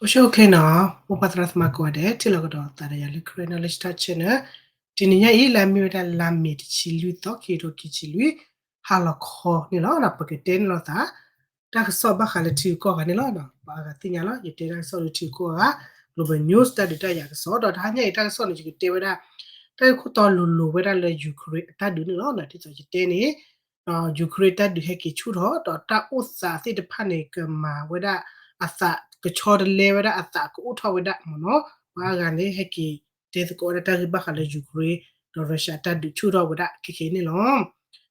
အိၣ်ဆူၣ်အိၣ်ချ့နီၤ, အိၣ်ပှၤသရၣ်သမါကိးဂၤဒဲး ထံၣ်လိာ်ကဒီးသးဒီးယၤလၢ Karen Knowledge တၢ် channel န့ၣ်, တနံၤညါအံၤ လၢအမ့ၢ်ဝဲဒၣ်လါမ့ၤတဆံလွံၢ်သီ ခံကထိခံဆံလွံၢ် ဟါလီၤခီန့ၣ်လီၤ. ပကတဲန့ၣ်လီၤသး တၢ်ကစီၣ်ဘၣ်ဃးလၢထံဂုၤကီၢ်ဂၤန့ၣ်လီၤ. ပှၤအါဂၤသ့ၣ်ညါလီၤ, ယတဲတၢ်ကစီၣ်လၢထံဂုၤကီၢ်ဂၤ Global News တၢ်ဒုးတၢ်ယၤကစီၣ် ဒီးတဟါညါအံၤတၢ်ကစီၣ်န့ၣ် ယကတဲဝဲဒၣ် တၢ်ဂ့ၢ်ခိၣ်တီလိၤလိၤဝဲဒၣ်လၢ Ukraine အတၢ်ဒုးန့ၣ်လီၤ. ဒ်သိးယတဲန့ၣ် Ukraine တၢ်ဒုးဟဲက့ၤဆူၣ်ထီၣ် ဒီးတၢ်အိၣ်သးသ့ၣ်တဖၣ်န့ၣ် ကမၤဝဲဒၣ်အသး ကဆီတလဲဝဲဒၣ်အသး ကအိၣ်ထီၣ်ဝဲဒၣ်မ့ၢ်နီၤ. ပှၤအါဂၤန့ၣ် ဟဲက့ၤတဲသကိးဝဲဒၣ်တၢ်ဂ့ၢ်ဘၣ်ဃးလၢ Ukraine ဒီး Russia တၢ်ဒုးဆူၣ်ထီၣ်ဝဲဒၣ်ခဲခဲအံၤန့ၣ်လီ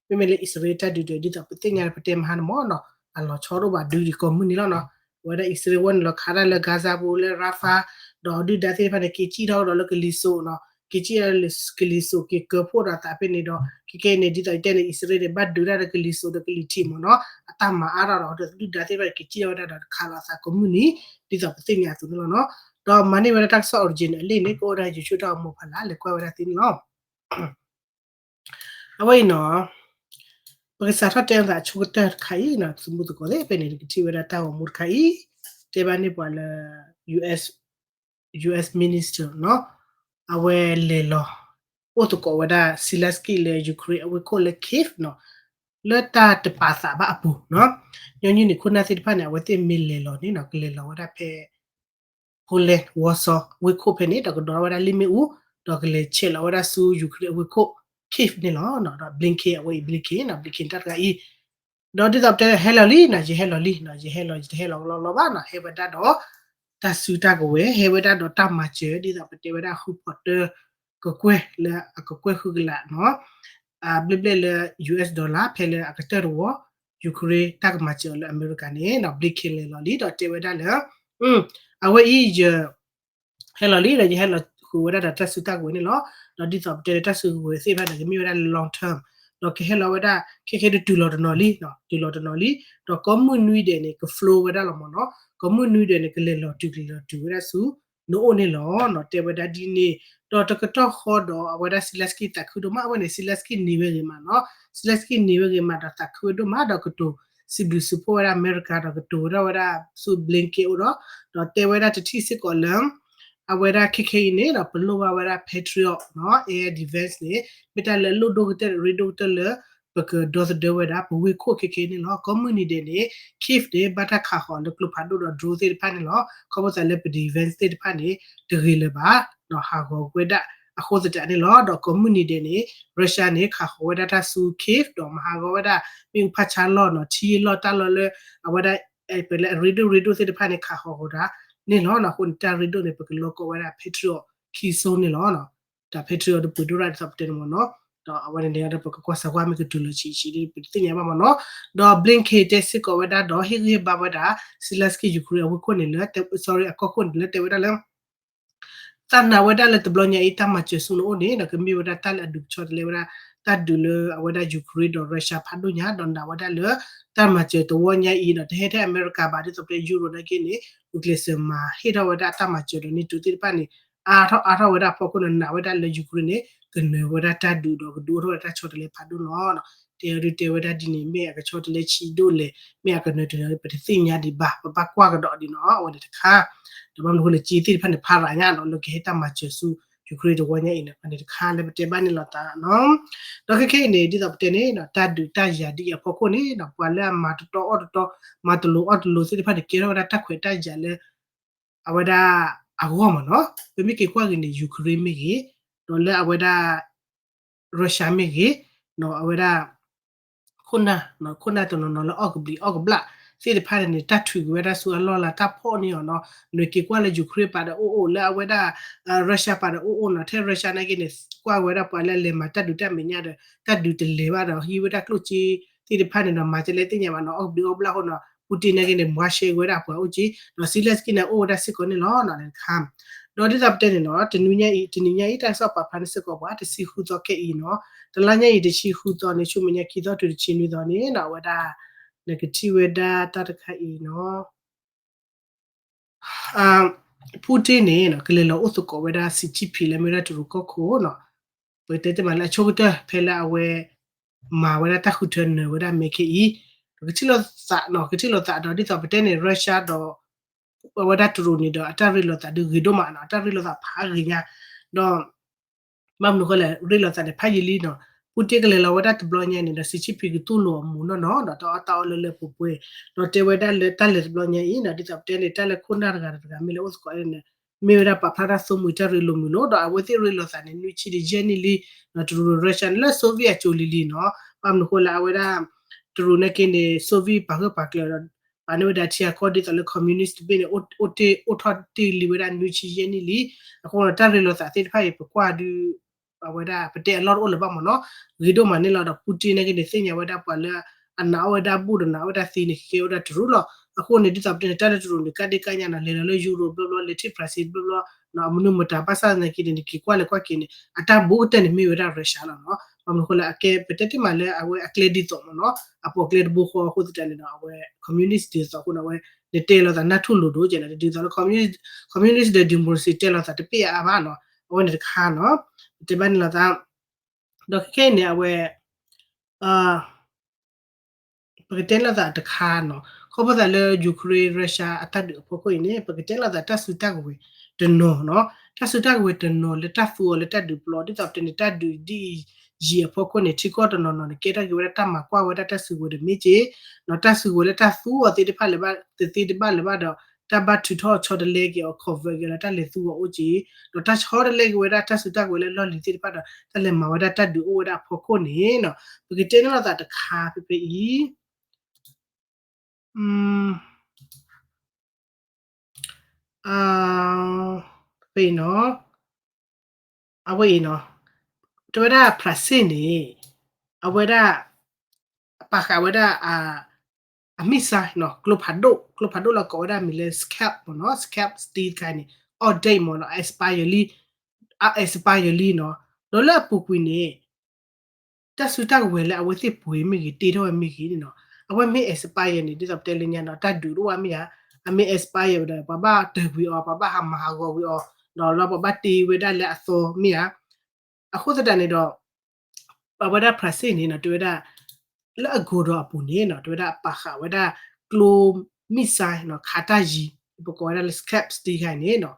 ၤ. မ့မ့ၢ်လၢအံၣ်စရ့လးတၢ်ဒုးဒီး ဒ်သိးပသ့ၣ်ညါပတဲမဟါန့ၣ်မ့ၢ်နီၤ အလီၤဆီတအိၣ်ဘၣ်ဒုးဒံးကိးမုၢ်နံၤလီၤနီၤ. အဝဲဒၣ်အံၣ်စရ့လးဝဲန့ၣ်လီၤခးတၢ်လၢ Gaza ပူၤလၢ Rafah ဒီးဒုၣ်ဒါသ့ၣ်တဖၣ်န့ၣ် က့ၤစံၣ်ထီၣ်ကဒီးလၢကလံၤစိးနီၤ, က့ၤစံၣ်ထီၣ်လၢကလံၤစိး က့ၤကၢဖှိၣ်ဒီးအသးဖဲန့ၣ်ဒီး ခဲခဲအံၤန့ၣ် ဒ်သိးယတဲန့ၣ် အံၣ်စရ့လးန့ၣ် ဘၣ်ဒုးတၢ်ဒီးကလံၤစိးဒီးကလံၤထံးမ့ၢ်နီၤ အတၢ်မၤအါထီၣ်ဒီး ဒုၣ်ဒါသ့ၣ်တဖၣ်န့ၣ် က့ၤစံၣ်ထီၣ်ဝဲဒၣ်ဒီးခးလီၤအသးကိးမုၢ်နံၤ ဒ်သိးပသ့ၣ်ညါအသိးန့ၣ်လီၤနီၤ. ဒီးမၤန့ၢ်ဝဲဒၣ်တၢ်ကစီၣ် origin အလံာ်န့ၣ် ကအိၣ်ဝဲဒၣ် YouTube တၢ်ဂီၤမူဖးလၢ် လဲၤကွၢ်ဝဲဒၣ်သ့န့ၣ်လီၤ. အဝဲအံၤနီၤ ပကစးထီၣ်တဲအသးအဆိကတၢၢ်တခါအံၤနီၤ သမူသကိးသ့ၣ်ဖဲန့ၣ် ကထံၣ်ဝဲဒၣ်တၢ်ဂီၤမူတခါအံၤ တဲဘၣ်န့ၢ်ပှၤလၢ US, US minister နီၤ အဝဲလဲၤလီၤ အိၣ်သကိးဝဲဒၣ် Zelensky လၢ Ukraine အဝ့ၢ်ခိၣ်လၢ Kyiv နီၤ လၢတၢ်တပာ်သးဘၣ်အပူၤနီၤ. ညီနုၢ်န့ၣ် ခိၣ်နၢ်သ့ၣ်တဖၣ်န့ၣ် အဝဲသ့ၣ်မ့ၢ်လဲၤလီၤန့ၣ်နီၤ ကလဲၤလီၤဝဲဒၣ်ဖဲ Poland Warsaw ဝ့ၢ်ခိၣ်ဖဲန့ၣ် ဒီးကဒိးထီၣ်ဝဲဒၣ်လ့ၣ်မ့ၣ်အူ ဒီးကလဲၤဆဲးလီၤဝဲဒၣ်ဆူ Ukraine အဝ့ၢ်ခိၣ် Kyiv န့ၣ်လီၤ. ဒီး Blinken အဝဲအံၤ Blinken နီၤ Blinken တၢ်တဂၤအံၤ ဒီးဒ်သိးပတဲဟဲလီၤလံနီၤ ယဟဲလီၤလံနီၤ ယဟဲလီၤ ယတဟဲလီၤလီၤလီၤဘၣ်နီၤ ဟဲဝဲဒၣ်ဒီး တၢ်စုတၢ်ကဝဲၤ ဟဲဝဲဒၣ်ဒီးတၢ်မၤစၢၤ ဒ်သိးပတဲဝဲဒၣ်ဃုဖီတၢ ကကွဲၢ်လၢအကကွဲၢ်ဃုကလးနီၤ ဘျဲၣ်ဘျဲၣ်လၢ US dollar ဖဲလၢအကတၢၢ်တဝီ Ukraine တၢ်ကမၤစၢၤအီၤလၢအမဲရကၤန့ၣ်နီၤ Blinken လဲၤလီၤလံဒီးတဲဝဲဒၣ်လၢ အဝဲအံၤယ ဟဲလီၤလံဒီး ယဟဲလီၤဃုာ်ဝဲဒၣ်ဒီးတၢ်စုတၢ်ကဝဲၤန့ၣ်လီၤ. ဒီးဒ်သိးပတဲလၢတၢ်စုကဝဲၤသ့ၣ်တဖၣ်န့ၣ် ကမ့ၢ်ဝဲဒၣ်လၢ long term ဒီးကဟဲလီၤဝဲဒၣ် ခဲခဲဒုးတုၤလီၤတနီၤလံနီၤ တုၤလီၤတနီၤလံ ဒီးကိးမုၢ်နွံဒဲးန့ၣ် က flow ဝဲဒၣ်လီၤမ့ၢ်နီၤ ကိးမုၢ်နွံဒဲးန့ၣ် ကလဲၤလီၤတုၤကလဲၤလီၤတုၤဝဲဒၣ်ဆူ နအိၣ်န့ၣ်လီၤနီၤ တဲဝဲဒၣ်ဒ်န့ၣ် ဒီးတကတီၢ်ဃီဒီးအဝဲဒၣ် Zelensky သးခုဒိၣ်မး အဝဲန့ၣ် Zelensky န့ၢ်ဝဲဂ့ၤမးနီၤ Zelensky န့ၢ်ဝဲဂ့ၤမးဒီးသးခုဝဲဒိၣ်မးဒီးကတိၤ စံးဘျုးစံးဖှိၣ်ဝဲဒၣ်အမဲရကၤဒီးကတိၤဝဲဒၣ်ဝဲဒၣ်ဆူ Blinken အအိၣ်ဒီး ဒီးတဲဝဲဒၣ်တထံၣ်စ့ၢ်ကီးလၢ အဝဲဒၣ်ခဲခဲအံၤန့ၣ်ဒီး ပလိၣ်ဘၣ်ဝဲဒၣ် Patriot နီၤ air defense န့ၣ် မ့ၢ်တၢ်လၢအလိၣ်ဒိၣ်ကတၢၢ်ရ့ဒိၣ်ကတၢၢ်လၢ ပကဒီသဒၢဝဲဒၣ်ပဝ့ၢ်ခိၣ်ခဲခဲအံၤန့ၣ်လီၤ. ကိးမုၢ်နံၤဒဲးန့ၣ် Kyiv န့ၣ် ဘၣ်တၢ်ခးဃီၤလၢကျိဖးဒိၣ်ဒီး drone သ့ၣ်တဖၣ်န့ၣ်လီၤ. ခီဖျိသးလၢပ defense သ့ၣ်တဖၣ်န့ၣ် တဂ့ၤလၢၤဘၣ် ဒီးဟးဂီၤဝဲဒၣ်အဃိသတးန့ၣ်လီၤ. ဒီးကိးမုၢ်နံၤဒဲးန့ၣ် Russia န့ၣ် ခးဃီၤဝဲဒၣ်တၢ်ဆူ Kyiv ဒီးမၤဟးဂီၤဝဲဒၣ် မ့ၣ်အူဖးဆါလီၢ်နီၤ ထံလီၢ်တၢ်လီၢ်လၢ အဝဲဒၣ် ပလၢအရ့ဒိၣ်ရ့ဒိၣ်သ့ၣ်တဖၣ်န့ၣ် ခးဃီၤဃီၤဒၣ်န့ၣ်လီၤ. အဃိန့ၣ် တၢ်ရ့ဒိၣ်န့ၣ် ပကလီၤကီဝဲဒၣ် Patriot ခံစိန့ၣ်လီၤ. တၢ် Patriot တပှ့ၤဒိၣ်ရၣ်ဒ်သိးပတဲန့ၣ်မ့ၢ်နီၤ. ဒီးအဝဲန့ၣ်န့ၣ်ဒီး ပကကွၢ်စၢၤကွၢ်မ့ၢ်ကတုၤလၢဆံးဆံးဒ်ပတသ့ၣ်ညါဘၣ်မ့ၢ်နီၤ. ဒီး Blinken တဲစ့ၢ်ကီးဝဲဒၣ်ဒီး ဟ့ၣ်ဂံၢ်ဟ့ၣ်ဘါဝဲဒၣ် Zelensky Ukraine အဝ့ၢ်ခိၣ်န့ၣ်လၢ sorry အကီၢ်ခိၣ်န့ၣ်လၢတဲဝဲဒၣ်လၢ သးနာ်ဝဲဒၣ်လၢတဘျီညါအံၤ တၢ်မၤစၢၤဆူနအိၣ်န့ၣ် ဒီးကမ့ၢ်ဝဲဒၣ်တၢ်လၢအဒုးကဆီတလဲဝဲဒၣ် တၢ်ဒုးလၢအဝဲဒၣ် Ukraine ဒီး Russia ဖးဒိၣ်ညါ ဒီးနာ်ဝဲဒၣ်လၢ တၢ်မၤစၢၤတဝီညါအံၤဒီး တဟဲထဲအမဲရကၤဘၣ် ဒ်သိးပတဲ Europe နာ်က့န့ၣ် ဂုာ်ကျဲးစၢးမၤဟ့ၣ်ထီၣ်ဝဲဒၣ်တၢ်မၤစၢၤဒီး NATO သ့ၣ်တဖၣ်န့ၣ် အါထီၣ်အါထီၣ်ဝဲဒၣ်အဖီခိၣ်န့ၣ် နာ်ဝဲဒၣ်လၢ Ukraine န့ၣ် ကနၢၤဝဲဒၣ်တၢ်ဒုးဒီးကဒုးအိၣ်ထီၣ်ဝဲဒၣ်တၢ်ဆီတလဲဖးဒိၣ်လီၤ. တဲအဒုးတဲဝဲဒၣ်ဒ်န့ၣ် မ့ၢ်အကဆီတလဲဆံးဒိၣ်လဲၣ် မ့ၢ်အကနၢၤတနၢၤ ပတသ့ၣ်ညါဒံးဘၣ် ပဘၣ်ကွၢ်ကဒီးဒ်နီၤ အဝဲန့ၣ်တခါ ဒီးဘၣ်မနုၤအဃိလဲၣ် ကၠ့သ့ၣ်တဖၣ်န့ၣ် ဖးရၤညါနီၤ လၢကဟဲတၢ်မၤစၢၤဆူ Ukraine တဝီညါအံၤန့ၣ် အဝဲန့ၣ်တခါလၢပတဲဘၣ်န့ၣ်လီၤသးနီၤ. ဒီးခဲခဲအံၤန့ၣ် ဒ်သိးပတဲန့ၣ် တၢ်ဒုးတၢ်ယၤဒ်အံၤအဖီခိၣ်န့ၣ် ပှၤလၢအမၤတတီအီၣ်တတီ မၤတလိၤအီၣ်တလိၤသ့ၣ်တဖၣ်န့ၣ် ကဲထီၣ်ဝဲဒၣ်တၢ်ခွဲးတၢ်ယာ်လၢ အဝဲဒၣ်အဂီၢ်မ့ၢ်နီၤ. ပမ့ၢ်က့ၤကွၢ်ဂ့ၤန့ၣ် Ukraine မ့ၢ်ဂ့ၤ ဒီးလၢအဝဲဒၣ် Russia မ့ၢ်ဂ့ၤ ဒီးအဝဲဒၣ် ခိၣ်နၢ် ခိၣ်နၢ်တနီၤနီၤလၢအီၣ်ကဘျံးအီၣ်ကဘျၣ်သ့ၣ်တဖၣ်န့ၣ်န့ၣ် တၢ်ထုးက့ၤဝဲဒၣ်ဆူအလီၢ်လၢတၢ်ဖီၣ်န့ၢ်အီၤနီၤ. နက့ၤကွၢ်လၢ Ukraine ပာ်ဒီးအိၣ်အိၣ် လၢအဝဲဒၣ် Russia ပာ်ဒီးအိၣ်အိၣ်နီၤ. ထဲ Russia နာ်က့န့ၣ် ကွၢ်ဝဲဒၣ်ပှၤလၢအလဲၤမၤတၢ်ဒုးတၢ်မဲာ်ညါဒီး တၢ်ဒုးတလဲၤဘၣ်ဒီး ဟံးဝဲဒၣ်ကျိၣ်စ့သ့ၣ်တဖၣ်န့ၣ်ဒီး မၤတလဲသ့ၣ်ညါဘၣ်နီၤ. အီၣ်ကဘျံးအီၣ်ကဘျၣ်အဃိနီၤ Putin နာ်က့န့ၣ် မၤရှဲဝဲဒၣ်ပှၤအိၣ်က့ ဒီး Zelensky န့ၣ် အိၣ်ဝဲဒၣ်စ့ၢ်ကီးန့ၣ်လီၤနီၤ တခါ. ဒီးဒ်သိးပတဲန့ၣ်နီၤ တနံၤညါအံၤ တနံၤညါအံၤ တၢ်ကစီၣ်ပာ်ဖျါန့ၣ်စ့ၢ်ကီးပှၤ တဆံဃုသီခဲအံၤနီၤ. တလါညါအံၤ တဆံဃုသီန့ၣ် ဆူမဲာ်ညါခံသီတုၤတဆံနွံသီန့ၣ်နီၤ အဝဲဒၣ် နကထံၣ်ဝဲဒၣ်တၢ်တခါအံၤနီၤ Putin န့ၣ်နီၤ ကလဲၤလီၤအိၣ်သကိးဝဲဒၣ် Xi Jinping လၢမ့ၢ်ဝဲဒၣ်တရူးကီၢ်ခိၣ်နီၤ. ပကတဲတ့ၢ်မးလၢအဆိကတၢၢ် ဖဲလၢအဝဲ မၤဝဲဒၣ်တၢ်ဃုထၢနၢၤဝဲဒၣ်မဲာ်ခဲအံၤ ကထံၣ်လိာ်သးနီၤ ကထံၣ်လိာ်သးဒီး ဒ်သိးပတဲန့ၣ် Russia ဒီး အဝဲဒၣ်တရူးန့ၣ်ဒီး အတၢ်ရ့လိာ်သးဒုးဂ့ၤဒိၣ်မးနီၤ, အတၢ်ရ့လိာ်သးဖးဂ့ၤညါ, ဒီး ဘၣ်မနုၤဃိလဲၣ် ရ့လိာ်သးန့ၣ် ဖးယံာ်လံနီၤ, ပူၣ်တ့ၢ်ကလဲၤလီၤဝဲဒၣ်တဘျီညါန့ၣ်ဒီး စံးဆံဖံကတူၢ်လိာ်အမူးနီၢ်နီၢ် ဒီးတၢ်အီၣ်တၢ်အီလၢလၢပှဲၤပှဲၤ, ဒီးတဲဝဲဒၣ်လၢတၢ်လဲၤတဘျီညါအံၤနီၤ ဒ်သိးပတဲန့ၣ် တၢ်လၢခိၣ်နၢ်တဂၤတဂၤ မ့ၢ်လၢအိၣ်သကိးန့ၣ် မ့ၢ်ဝဲဒၣ်ပာ်ဖျါတၢ်ဆိကမိၣ်တၢ်ရ့လိာ်မုာ်လိာ်, ဒီးအဝဲသ့ၣ်ရ့လိာ်သးန့ၣ် နွံဆံဒီးယဲၢ်နံၣ်လံ, တရူးဒီး Russia န့ၣ် လၢ Soviet အစိၤလံၤလံနီၤ, ဘၣ်မနုၤဃိလဲၣ် အဝဲဒၣ် တရူးနာ်က့န့ၣ် Soviet ပာ်ဂၢၢ်ပာ်ကျၢၤဒီး ပာ်န့ၢ်ဝဲဒၣ်ထံအကီၢ်ဒ်သိးလၢ communist တဘ့ၣ်န့ၣ် အိၣ်တ့ၢ်အိၣ်ထီၣ်တ့ၢ်လံဝဲဒၣ်နွံဆံယဲၢ်နံၣ်လံ, အဃိဒီးတၢ်ရ့လိာ်သးသ့ၣ်တဖၣ်အံၤ ပကွၢ်ဒုး အဝဲဒၣ်ပတဲအလီၢ်တအိၣ်လၢၤဘၣ်မ့ၢ်နီၤ, ဂ့ၤဒိၣ်မးန့ၣ်လီၤ, ဒီး Putin နာ်က့န့ၣ် သ့ၣ်ညါဝဲဒၣ်ပှၤလၢ အနာ်အီၣ်ဝဲဒၣ်ဘူၣ်ဒီးနာ်အီၣ်ဝဲဒၣ်သံန့ၣ် ကကဲဝဲဒၣ်တရူးလီၤ, အဃိန့ၣ် ဒ်သိးပတဲန့ၣ် တၢ်လၢတရူးန့ၣ် ကါဒ့ကါညါနီၤ လဲၤလီၤလၢ Europe ဘျီဘျီ လဲၤထံၣ် Brazil ဘျီဘျီ အမနုၤမတၤ ဘၣ်ဆၣ်သနာ်က့န့ၣ် နက့ၤကွၢ်လဲၤကွၢ်က့ၤန့ၣ် အတၢ်ဘူးကတၢၢ်န့ၣ်မ့ၢ်ဝဲဒၣ် Russia လီၤနီၤ, ဘၣ်မနုၤဃိလဲၣ် အကဲပတဲတ့ၢ်မးလၢအဝဲအကျဲဒ်သိးမ့ၢ်နီၤ, အပိာ်ကျဲတဘိဃီအဃိသတးန့ၣ်ဒီး အဝဲ communist ဒ်သိးအဃိန့ၣ် အဝဲ နတဲလိာ်သးနၢ်ထူၣ်လိၤဒိကဲနီၤ, ဒ်သိးလၢ communist ဒီး democracy တဲလိာ်သးတပ့ၢ်အါအါဘၣ်နီၤ, အဝဲန့ၣ်တခါနီၤ, တဲဘၣ်န့ၣ်လိာ်သး ဒီးခဲခဲအံၤန့ၣ် အဝဲ ပကတဲလိာ်သးတခါနီၤ, ခီဖျိသးလၢ Ukraine Russia အတၢ်ဒုးအဖီခိၣ်အံၤန့ၣ် ပကတဲလိာ်သးတၢ်စုတၢ်ကဝဲၤတနီၤနီၤ, တၢ်စုတၢ်ကဝဲၤတနီၤလၢတၢ်သူအီၤလၢတၢ်ဒုးပျီ ဒ်သိးပတဲန့ၣ် တၢ်ဒုးဒ်အံၤယံာ်အဖီခိၣ်န့ၣ် ထံကီၢ်တနီၤနီၤန့ၣ် ကဲထီၣ်က့ၤဝဲဒၣ်တၢ်မၤကွၢ်ဝဲဒၣ်တၢ်စုကဝဲၤတမ့ၢ်က့, ဒီးတၢ်စုကဝဲၤလၢတၢ်သူအီၤသ့ၣ်တဖၣ်လၢၤဘၣ် တသ့တဘၣ်လၢၤဘၣ်ဒီး တၢ်ဘၣ်ထုးထီၣ်ဆီတလဲက့ၤအီၤ convert က့ၤလၢတၢ်လဲၤသူအီၤအိၣ်က့, ဒီးတၢ်ဆီတလဲက့ၤဝဲဒၣ်တၢ်စုတၢ်ကဝဲၤလၢလီၢ်လံၤသ့ၣ်တဖၣ်ဒီး တၢ်လဲၤမၤဝဲဒၣ်တၢ်ဒုးအိၣ်ဝဲဒၣ်အဖီခိၣ်န့ၣ်နီၤ, ပကတဲန့ၣ်လိာ်သးတခါဖဲဖဲအံၤ ဖဲအံၤနီၤ, အဝဲအံၤနီၤ, တဲဝဲဒၣ် France န့ၣ် အဝဲဒၣ် ပာ်ဃာ်ဝဲဒၣ် အ missile နီၤ, ကျိဖးဒိၣ် ကျိဖးဒိၣ်လၢကိးဝဲဒၣ်မံၤလၢ Scalp မ့ၢ်နီၤ, Scalp steel တခါန့ၣ် outdate မ့ၢ်နီၤ, expire လံ, expire လံနီၤ, ဒီးလၢအပူၤကွံာ်န့ၣ် တၢ်စုတၢ်ကဝဲၤလၢအဝဲသ့ၣ်ပှ့ၤမ့ၢ်ဂ့ၤ တ့ထီၣ်ဝဲမ့ၢ်ဂ့ၤန့ၣ်နီၤ, အဝဲမ့ၢ် expire န့ၣ် ဒ်သိးပတဲလၢညါနီၤ တၢ်ဒုးတအိၣ်ဝဲမ့ၢ်ဧါ, အမ့ၢ် expire ဝဲဒီး ပှၤဘၣ်တၢၢ်ကွံာ်အီၤ ပှၤဘၣ်ဟးမၤဟးဂီၤကွံာ်အီၤ, ဒီးလၢပှၤဘၣ်တ့ဝဲဒၣ်လၢအသီမ့ၢ်ဧါ, အဃိသတးန့ၣ်ဒီး အဝဲဒၣ် France န့ၣ်နီၤ တဲဝဲဒၣ် လၢအ gilet အပူၤန့ၣ်နီၤ တဲဝဲဒၣ်ပာ်ဃာ်ဝဲဒၣ် ကျိ missile နီၤ ခးတၢ်ယံၤ ပကိးဝဲဒၣ်လၢ Scalp steel တခါန့ၣ်နီၤ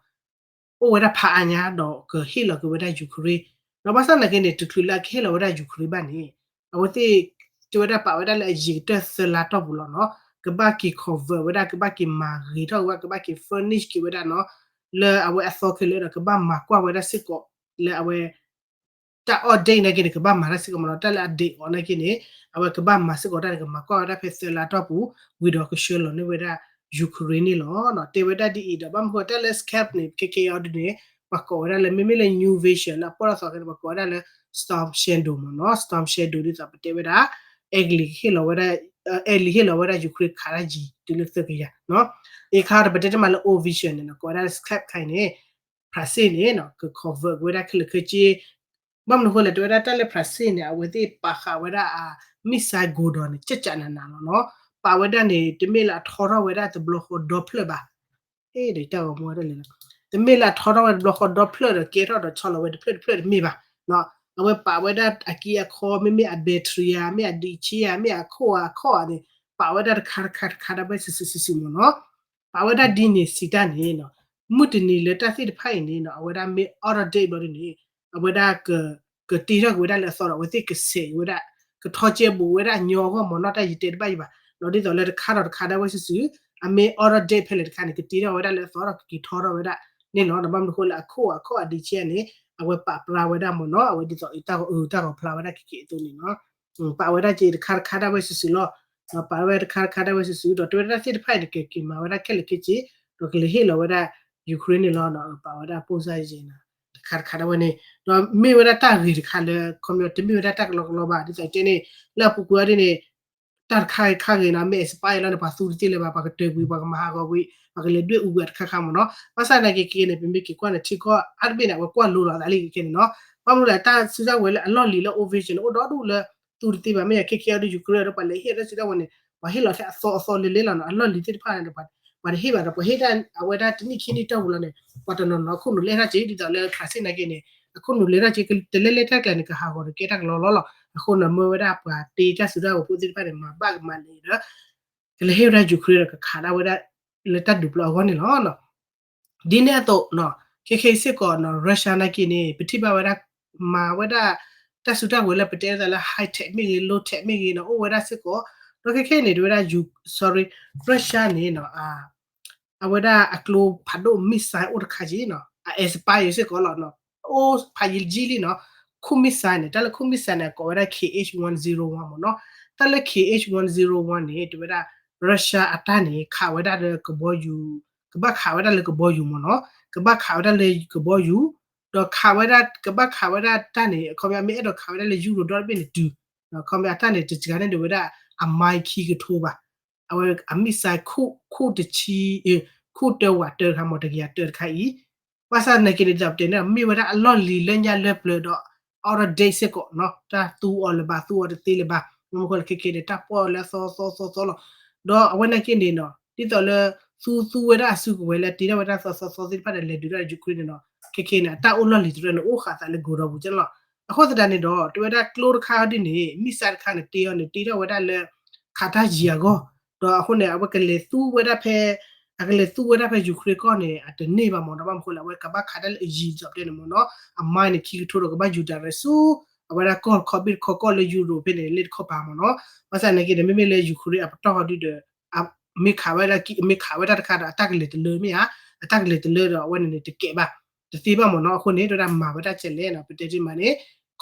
အိၣ်ဝဲဒၣ်ဖးအါညါဒီးကဟ့ၣ်လီၤက့ၤဝဲဒၣ် Ukraine, ဒီးဘၣ်ဆၣ်သနာ်က့န့ၣ် တချုးလၢအကဟ့ၣ်လီၤဝဲဒၣ် Ukraine ဘၣ်န့ၣ် အဝဲသ့ၣ် တဲဝဲဒၣ်ပာ်ဝဲဒၣ်လၢအယံၤကတၢၢ်သၢလါတီၢ်ပူၤလီၤနီၤ, ကဘၣ်က့ၤ convert ဝဲဒၣ် ကဘၣ်က့ၤမၤဂ့ၤထီၣ်ဝဲ ကဘၣ်က့ၤ furnish က့ၤဝဲဒၣ်နီၤ, လၢအဝဲအသီခဲလၢာ်ဒီး ကဘၣ်မၤကွၢ်ဝဲဒၣ်စ့ၢ်ကီး လၢအဝဲ တၢ် outdate နာ်က့န့ၣ် ကဘၣ်မၤတၢ်စ့ၢ်ကီးမ့ၢ်နီၤ, တၢ်လၢအ date အီၤနာ်က့န့ၣ် အဝဲကဘၣ်မၤစ့ၢ်ကီးတၢ်န့ၣ် ကမၤကွၢ်ဝဲဒၣ်ဖဲသၢလါတီၢ်ပူၤ ဝံၤဒီးကဆှၢလီၤန့ၢ်ဝဲဒၣ် Ukraine န့ၣ်လီၤ. တဲဝဲဒၣ်ဒ်အံၤဒီး ဘၣ်မနုၤဃိတၢ်လၢ Scalp န့ၣ် ခဲကဲအံၤဒ်န့ၣ် ပှၤကိးဝဲဒၣ်လၢ မ့မ့ၢ်လၢ new version လၢအပီၢ်ထီၣ်သီခဲန့ၣ် ပှၤကိးဝဲဒၣ်လၢ Storm Shadow မ့ၢ်နီၤ, Storm Shadow ဒ်သိးပတဲဝဲဒၣ် Italy ဟ့ၣ်လီၤဝဲဒၣ် Italy ဟ့ၣ်လီၤဝဲဒၣ် Ukraine ခးတၢ်ယံၤတုၤလၢသၢကယၤနီၤ, အခါဒီးပတဲတမံၤလၢ old version န့ၣ်နီၤ ကိးဝဲဒၣ်လၢ Scalp ခါအံၤန့ၣ် France န့ၣ်နီၤ က convert ဝဲဒၣ်ခဲလၢာ်ခဲဆ့ ဘၣ်မနုၤဃိလဲၣ် တဲဝဲဒၣ်တၢ်လၢ France န့ၣ် အဝဲသ့ၣ်ပာ်ဃာ်ဝဲဒၣ်အ missile ကိးဒီးန့ၣ် ကၠးကၠးနးနးလီၤနီၤ, ပာ်ဝဲဒၣ်န့ၣ် တမ့ၢ်လၢအထီထီၣ်ဝဲဒၣ်တဘျီဃီဒီဖျၢၣ်ဘၣ်, တၢ်ဂီၤမူဝဲဒၣ်လဲၣ်လီၤ, တမ့ၢ်လၢအထီထီၣ်ဝဲတဘျီဃီဒီဖျၢၣ်ဒီးကဲထီၣ်ဒီးဆီလီၤဝဲတဖျၢၣ်တဖျၢၣ်တမ့ၢ်ဘၣ်, အဝဲပာ်ဝဲဒၣ်အကံအခီ မ့မ့ၢ်အ battery ဧါ မ့ၢ်အဒံးဆံးဧါ မ့ၢ်အခိၣ်အခိၣ်ဧါန့ၣ် ပာ်ဝဲဒၣ်တခါတခါတခါဒၣ်ဝဲစုာ်စုာ်စုာ်စုာ်မ့ၢ်နီၤ, ပာ်ဝဲဒၣ်ဒ်န့ၣ်စံးတၢ်န့ၣ်နီၤ, မုၢ်တနံၤလၢတၢ်သ့ၣ်တဖၣ်အံၤန့ၣ်နီၤ အဝဲဒၣ်မ့ၢ် out of date ဘျီဒ်န့ၣ် အဝဲဒၣ်က ကတ့ထီၣ်က့ၤဝဲဒၣ်လၢအသီဒီး အဝဲသ့ၣ်ကစဲးဝဲဒၣ် ကထီကဲဘူးဝဲဒၣ်အညီအဂီၢ်မ့ၢ်နီၤ, တၢ်ယတဲတဘၣ်ယံၤဘၣ်, ဒီးဒ်သိးလၢတခါဒီးတခါဒၣ်ဝဲစုာ်စုာ် အမ့ၢ် out of date ဖဲလဲၣ်တခါန့ၣ် ကတ့ထီၣ်ဝဲဒၣ်လၢအသီဒီးကက့ၤထီထီၣ်ဝဲဒၣ်န့ၣ်လီၤ, ဒီးဘၣ်မနုၤဃိလၢအခိၣ်အခိၣ်အဒံးဆံးန့ၣ် အဝဲပာ်ပြါဝဲဒၣ်မ့ၢ်နီၤ, အဝဲဒ်သိးတၢ်ဂီၤအုးတၢ်ဂီၤဖျါဝဲဒၣ်ကက့ၤအသိးန့ၣ်နီၤ ပာ်ဝဲဒၣ်က့ၤတခါတခါဒၣ်ဝဲစုာ်စုာ်လီၤ, ပာ်ဝဲတခါတခါဒၣ်ဝဲစုာ်စုာ် ဒီးတဲဝဲဒၣ်သ့ၣ်တဖၣ်အံၤန့ၣ် ကက့ၤမၤဝဲဒၣ်ခဲလၢာ်ခဲဆ့, ဒီးကလဲၤဟ့ၣ်လီၤဝဲဒၣ် Ukraine န့ၣ်လီၤ, ပာ်ဝဲဒၣ်ပိၢ်စၢ်ယဲၢ်နၤ တခါတခါဒၣ်ဝဲန့ၣ်, ဒီးမ့ၢ်ဝဲဒၣ်တၢ်ဂ့ၤတခါလၢ ခီပညီတမ့ၢ်ဝဲဒၣ်တၢ်ကလီကလီဘၣ် ဒ်သိးတဲန့ၣ် လၢအပူၤကွံာ်အီၤဒ်န့ၣ် တၢ်တခါဂ့ၤခါဂ့ၤနီၤ မ့ၢ် expire လီၤန့ၣ် ပှၤသူတသ့လၢၤဘၣ် ပှၤကတၢၢ်ကွံာ် ပှၤကမၤဟးဂီၤကွံာ် ပှၤကလဲၤဒွဲၣ်အူကွံာ်တခါခါမ့ၢ်နီၤ, ဘၣ်ဆၣ်သနာ်က့ခဲကဲန့ၣ် ပမ့ၢ်က့ၤကွၢ်န့ၣ် ထံကီၢ်အါတဘ့ၣ်န့ၣ် အဝဲကွၢ်လိလီၤသးလံခဲကဲန့ၣ်နီၤ, ဘၣ်မနုၤလဲၣ် တၢ်စုတၢ်ကဝဲၤလၢအလီၢ်လံၤလၢ operation န့ၣ် အိၣ်ဒီဒူၣ်လၢ သူတသ့ဘၣ် မ့ၢ်ယၤခဲကဲအီၤဒ် Ukraine ဒီး ပှၤလဲၤဟ့ၣ်တၢ်စုတၢ်ကဝဲၤန့ၣ် ပှၤဟ့ၣ်လီၤထဲအသီအသီလဲလဲလီၤနီၤ, အလီၢ်လံၤသ့ၣ်တဖၣ်န့ၣ် ပှၤတဟ့ၣ်ဘၣ်ဒီး ပှၤဟ့ၣ်တၢ်အဝဲဒၣ်တနံၣ်ခံနံၣ်တီၢ်ပူၤလီၤန့ၣ် ပှၤတနီၤနီၤအခိၣ်နူာ်လဲၢ်ထီၣ်က့ၤ ဒ်သိးလၢ France နာ်က့န့ၣ် အခိၣ်နူာ်လဲၢ်ထီၣ်က့ၤ တလဲလဲတၢ်ကျဲၤန့ၣ် ကဟးဂီၤဒီးကဲတၢ်ကလီလီၤလီၤ, အဃိန့ၣ် မ့ၢ်ဝဲဒၣ်ပှၤတ့တၢ်စုတၢ်ကဝဲၤဖိသ့ၣ်တဖၣ်န့ၣ် မၤဘၣ်ကမၤလဲၣ်ဒီး ကလဲၤဟ့ၣ်ဝဲဒၣ် Ukraine ဒီးကခးဒၣ်ဝဲဒၣ် လၢတၢ်ဒုးပျီအဂီၢ်န့ၣ်လီၤ. ဒ်န့ၣ်အသိး ခဲခဲအံၤစ့ၢ်ကီး Russia နာ်က့န့ၣ် ပထံၣ်ဘၣ်ဝဲဒၣ် မၤဝဲဒၣ် တၢ်စုတၢ်ဝဲၤလၢပတဲသးလၢ high tech မ့ၢ်ဂ့ၤ low tech မ့ၢ်ဂ့ၤန့ၣ် အိၣ်ဝဲဒၣ်စ့ၢ်ကီး ဒီးခဲခဲအံၤန့ၣ် တဝဲဒၣ် sorry Russia န့ၣ် အဝဲဒၣ်အကျိဖးဒိၣ် missile အိၣ်တခါက့ၤ အ expire စ့ၢ်ကီးလီၤ. အိၣ်ဖးယံာ်လံနီၤ, ခိၣ် missile န့ၣ် တၢ်လၢခိၣ် missile န့ၣ် ကိးဝဲဒၣ် Kh one zero one မ့ၢ်နီၤ. တၢ်လၢ Kh one zero one န့ၣ် တဝဲဒၣ် Russia အတၢ်န့ၣ် ခးဝဲဒၣ်လၢကဘီယူၤ, ကဘၣ်ခးဝဲဒၣ်လၢကဘီယူၤမ့ၢ်နီၤ, ကဘၣ်ခးဝဲဒၣ်လၢကဘီယူၤ, ဒီးခၤဝဲဒၣ် ကဘၣ်ခးဝဲဒၣ်တၢ်န့ၣ် ခီပညီမ့ၢ်အဲၣ်ဒိးခးဝဲဒၣ်လၢ Europe ဒီတဘ့ၣ်န့ၣ်တုၤ, ခီပညီအတၢ်န့ၣ် တစှၤန့ၢ်ဒံးဝဲဒၣ်အ mile ခံကထိဘၣ်. အဝဲအ missile ခိၣ်တဆံ, ခိၣ်တၢဝးတၢတခါ မ့ၢ်တကယၤတၢတခါအံၤ, ဘၣ်ဆၣ်သနာ်က့န့ၣ် ဒ်သိးပတဲန့ၣ် မ့ၢ်ဝဲဒၣ်အလီၢ်လံၤလၢညါလၢပျၢၤဒီး out of date စ့ၢ်ကီးနီၤ, တၢ်သူအီၤလၢၤဘၣ် သူအီၤတသ့လၢၤဘၣ်, မ့ၢ်မနုၤအဃိလဲၣ် ခဲခဲန့ၣ် တၢ်ပီၣ်လၢအသီသီသီသီလီၤ. ဒီးအဝဲသနာ်က့န့ၣ်နီၤ ဒ်သိးလၢ သူသူဝဲဒၣ်အစုကဝဲၤလၢတ့ထီၣ်ဝဲဒၣ်သီသီသီသ့ၣ်တဖၣ်ဒီး လဲၤဒုးတၢ်ဒီး Ukraine န့ၣ်နီၤ, ခဲခဲန့ၣ် အတၢ်အိၣ်လီၢ်လံၤတရၢန့ၣ် အိၣ်ဃာ်သးလၢ ကီၤဒီပူၤ ကဲလီၤ. အဃိသတးန့ၣ်ဒီး တဝဲဒၣ်ကျိတခါဒ်န့ၣ် missile တခါန့ၣ် တ့အီၤန့ၣ် တ့ထီၣ်ဝဲဒၣ်လၢ ခးတၢ်ယံၤအဂီၢ်, ဒီးအဃိန့ၣ် အဝဲကလဲၤသူဝဲဒၣ်ဖဲ အကလဲၤသူဝဲဒၣ်ဖဲ Ukraine ကီၢ်န့ၣ် အတန့ၢ်ဘၣ်မ့ၢ်နီၤ, ဘၣ်မနုၤအဃိလဲၣ် အဝဲကဘၣ်ခးတၢ်လၢအယံၤဒ်သိးပတဲန့ၣ်မ့ၢ်နီၤ, အ mile န့ၣ် ခံကထိဒီးကဘၣ်ယူၤ direct ဆူ အဝဲဒၣ်ကီၢ်တခီဘ့ၣ်တခီကီၢ်လၢ Europe ဖဲန့ၣ် လ့ၣ်တခီပၤမ့ၢ်နီၤ. ဘၣ်ဆၣ်သနာ်က့န့ၣ် မ့မ့ၢ်လၢ Ukraine အပတီၢ်ဟီဒုဒီး မ့ၢ်ခးဝဲဒၣ် မ့ၢ်ခးဝဲဒၣ်တခါဒီး အတၢ်ကလဲၤတလၢမ့ၢ်ဧါ, အတၢ်ကလဲၤတလၢဒီး အဝဲန့ၣ်န့ၣ် တကဲဘၣ် တသ့ဘၣ်မ့ၢ်နီၤ. အဃိန့ၣ် တဝဲဒၣ်မၤဝဲဒၣ်ကဲလဲၣ်နီၤ, ပတဲတ့ၢ်မးန့ၣ်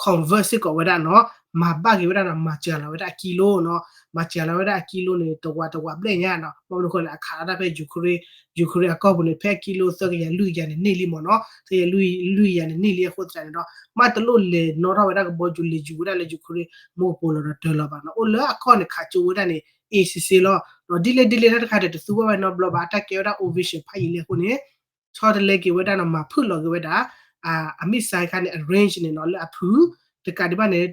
convert စ့ၢ်ကီးဝဲဒၣ်နီၤ, မၤဘၣ်က့ၤဝဲဒၣ်ဒီး မၤစှၤလီၤဝဲဒၣ်အကံလိနီၤ, မၤစှၤလီၤဝဲဒၣ်အကံလိန့ၣ် တဝးတဝးဘျဲၣ်ညါနီၤ, ဘၣ်မနုၤအဃိလဲၣ် အခးဒၣ်ဖဲ Ukraine, Ukraine အကီၢ်ပူၤန့ၣ် ဖဲအကံလိသၢကယၤလွံၢ်ကယၤန့ၣ်န့ၢ်လံမ့ၢ်နီၤ, သၢကယၤလွံၢ်ကယၤန့ၣ်န့ၢ်လံ. အဃိသတးန့ၣ်ဒီး မ့ၢ်တလိၣ်လဲၤနီၣ်ထီၣ်ဝဲဒၣ်ကဘီယူၤ လဲၤယူၤဝဲဒၣ်လၢ Ukraine မ့ၢ်ကပိာ်လီၤဒီးတၢၤလီၤဘၣ်နီၤ, အိၣ်လၢအကီၢ်န့ၣ် ခးကၠိဝဲဒၣ်န့ၣ် အ့ၣ်စ့စ့လီၤ. ဒီးဒ်လဲၣ်ဒ်လဲၣ်တၢ်တခါဒီး တသူဝဲဝဲနီတဘျီဘၣ်, အတၢ်ကဲဝဲဒၣ် ovation ဖးယံာ်လံအဃိန့ၣ် ဆီတလဲက့ၤဝဲဒၣ်နီၤ, မၤဖုၣ်လီၤက့ၤဝဲဒၣ် အ missile တခါန့ၣ် အ range န့ၣ်နီၤ, လၢအဖုၣ် တကးဒံးဘၣ်န့ၣ်